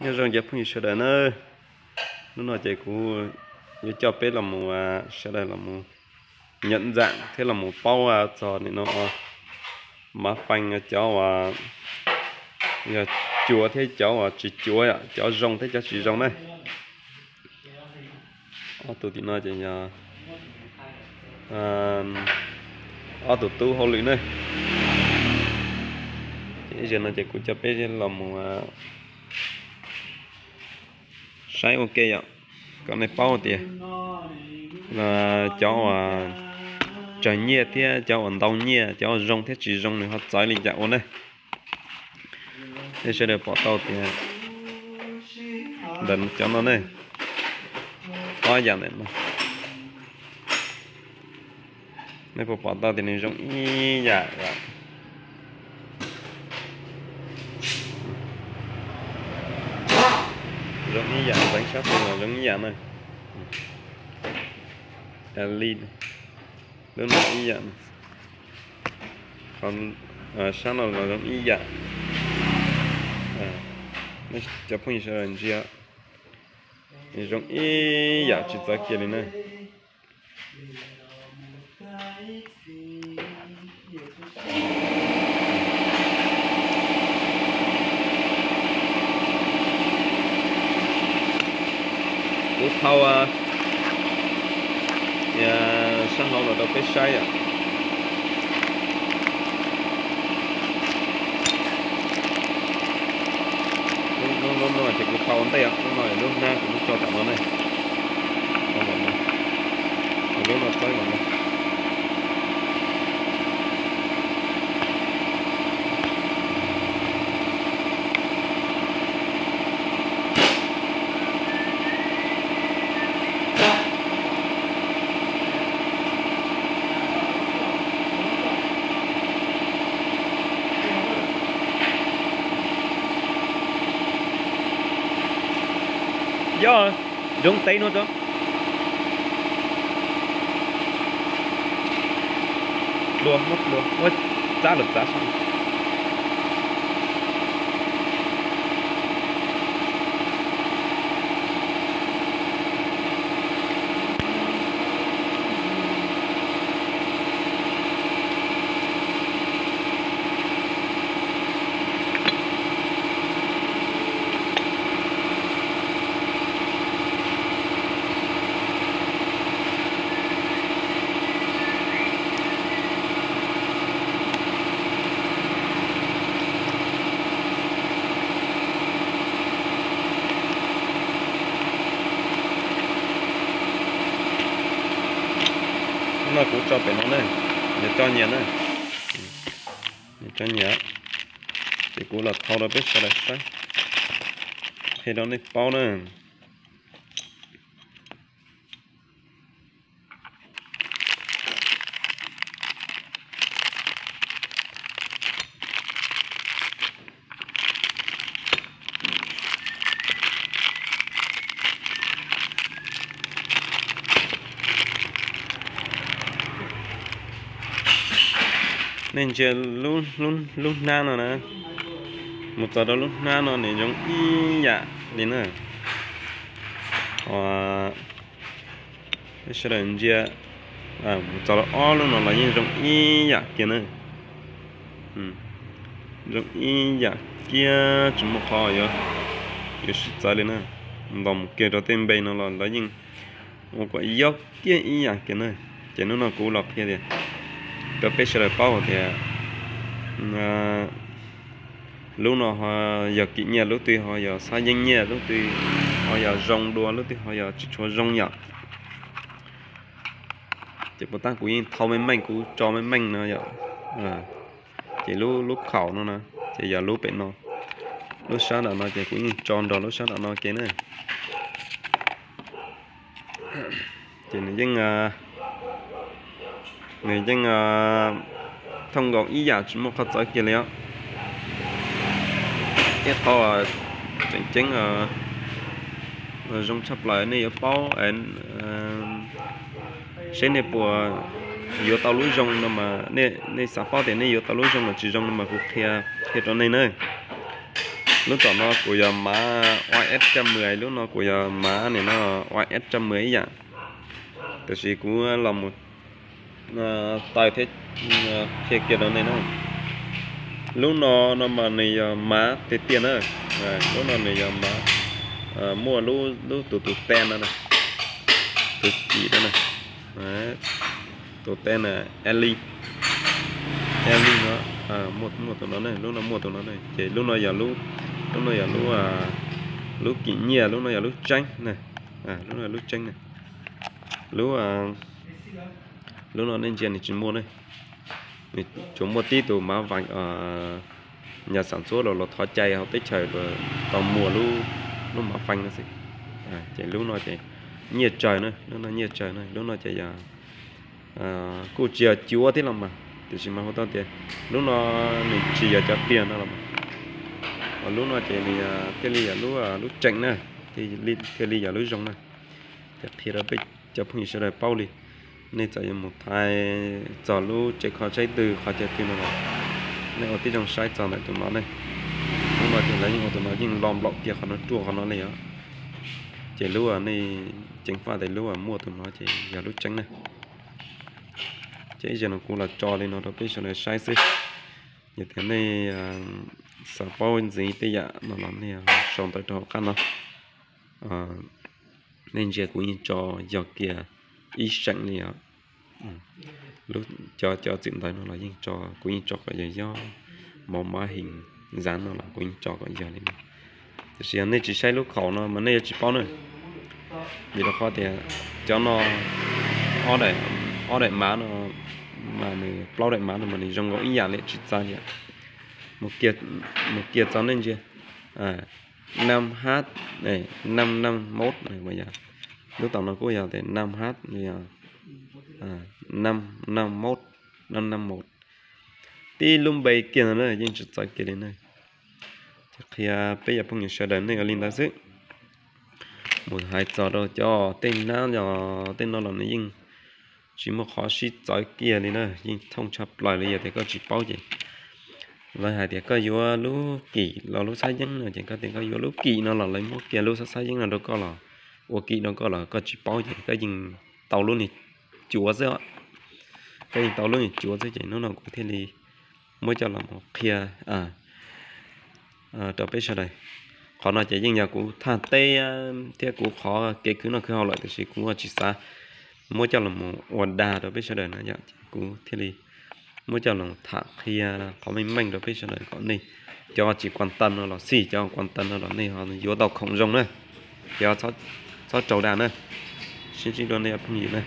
Nyob zoo cov phooj ywg sawv daws na, hnub no ces kuv yuav coj peb los mus, sawv daws los mus nyob ntxam thiab los mus paub txog nim no mav fee cov uas yog cuav thiab cov uas tsis cuav, cov zoo thiab cov tsis zoo na. Ob tug tim no ces yog ob tug tub hauj lwm na. Ces ib zaug no ces kuv coj peb los mus saib ua ke yom, kom nej paub tias cov uas tsawg nyiaj thiab cov uas ntau nyiaj, cov uas zoo thiab tsis zoo nws ho txawv li cas ua na. Nej sawv daws pom tau tias ntawm cov no ne, ob yam ntawm no, nej puas pom tau tias nws zoo ib yam, zoo ib yam, ntxeev sab pes los zoo ib yam na. Li lub no ib yam, sab no los zoo ib yam. Cov phooj ywg sawv daws ntsia, zoo ib yam tsis txawv kiag li na. Kuv thau sab hauv los rau peb saib yom. Lub no ces kuv thau ua ntej, lub no lub hnab kuv muab tso tam no ne. Lub no txawb no. Yog, zoo teb no tso. Dlua, muab dlua, muab txab los txav. No kuv tso pem no na, nyias coj nyias na, nyias coj nyias. Ces kuv los thau rau peb sawv daws saib, qhia rau nej paub na. Nej ntsia lub hnab no na, mus txog rau lub hnab no nws zoo ib yam li na. Sawv daws ntsia, mus txog rau ob lub no los yeej zoo ib yam kiag na. Zoo ib yam kiag, tsis muaj qhov yuav, yuav sib txawv li na. Ntaus mus kiag rau tej npe no los lawv yeej ua kom yob kiag ib yam kiag na. Ces hnub no kuv los qhia tias, rau peb sawv daws paub tias lub no ho yog kim nyiaj, lub twg ho yog xab yeeb nyiaj, lub twg ho yog zoo dua, lub twg ho yog tsis tshua zoo yom. Ces puas tab kuv yeej thau meej meej, kuv tso meej meej no yom. Ces lub, lub khaum no na, ces yog lub pem no. Lub sab nram no ces kuv yeej tso nrog lub sab nram no ke na. Ces nws yeej, nws yeej thooj nkaus ib yam, tsis muaj qhov txawv kiag li os. Ib qho tseem ceeb zoo tshaj plaws nej yuav paub, seb nej puas yuav tau lub zoo no mas, nej xav paub tias nej yuav tau lub zoo los tsis zoo no mas kuv qhia, qhia rau nej na. Lub tom no kuv yog mav OS trăm mười, lub no kuv yog mav nim no OS trăm mười ib yam. Tiam sis kuv los mus taws thiab qhia kiag rau nej na. Lub no no mas nws yog mav tiag tiag na. Lub no nws yog mav, muaj lub tus tus ten no, tus kim no, tus ten na, Ellie, Ellie no, muaj tus no ne, lub no muaj tus no ne. Ces lub no yog lub, lub no yog lub, lub kim nyiaj, lub no yog lub tseeb na. Lub no lub tseeb na. Lub, lub no nej ntsia nws tsis muaj ne. Nws tsuas muaj tib tus mav fais, nyas xam ntxuab los los thov cai hauv teb chaws los tau muag lub mav fais no xwb. Ces lub no ces nyiaj tsawg na, lub no nyiaj tsawg na, lub no ces yog kuj tsis yog cuav thiab los mas, tiam sis mas hu tau tias lub no nws tsis yog cov tiag no los mas. Lub no ces nws thiaj li yog lub, lub tseem na, thiaj li yog lub zoo na. Ces qhia rau peb cov phooj ywg sawv daws paub li. Nej txawm yuav mus thaiv txog lub tsev kho saib twg qhov chaw twg no los, nej ua tib zoo saib txog ntawm tus no ne. Lub no ces lawv yeej ua tus no yeej lo nplaum kiag qhov no ruaj qhov no li os. Ces lub nej ceev faj tias lub muaj tus no ces yog lub tseeb na. Ces ib zaug no kuv los tso li no rau peb sawv daws saib xwb. Yog tias nej xav paub ntxiv tej yam no los nej sau ntawv rau hauv qab no. Nej ntsia kuv yeej tso yog kiag ib seem li os. Lub cov cov txwm ntawv no los yeej tso, kuv yeej tso kom yog yob mov mab hees zav no los kuv yeej tso kom yog li no. Tiam sis yog nej tsis saib lub khaum no mas nej yuav tsis paub na. Vim rau qhov tias cov no ob daim mav no mas nws plaub daim mav no mas nws zoo nkaus ib yam li tsis txawv li. Mus kiag txog nej ntsia, năm H, năm năm mốt, lub tom no kuj yog tias năm H, năm năm mốt, năm năm một. Tib lub npe kiag no na yeej tsis txawv kiag li na. Ces qhia peb cov phooj ywg sawv daws nej ua li ntawd xwb. Mus hais txog rau cov tej hnab los tej no los nws yeej tsis muaj qhov sib txawv kiag li na, yeej thooj tshaj plaws li. Yog tias koj tsis paub ces lawv hais tias koj yuav lub kim los lub xab yeeb no ces koj tias koj yuav lub kim no los lawv muab kiag lub xab xab yeeb no rau koj los ua kim rau koj los koj tsis paub ces koj yeej tau lub niag cuav xwb. Koj yeej tau lub niag cuav xwb ces hnub no kuv thiaj li muab coj los mus qhia rau peb sawv daws. Qhov no ces yeej yog kuv thaj teb thiab kuv qhov kev khwv noj khwv haus lawm tiam sis kuv tsis xav muab coj los mus ua dag rau peb sawv daws na yom, ces kuv thiaj li muab coj los tham qhia qhov meej meej rau peb sawv daws kom nej cov tsis quan tâm no los xij, cov quan tâm no los nej ho yuav tau khoom zoo na. Ces txhob raug dag na. Sib ntsib dua nej phooj ywg na.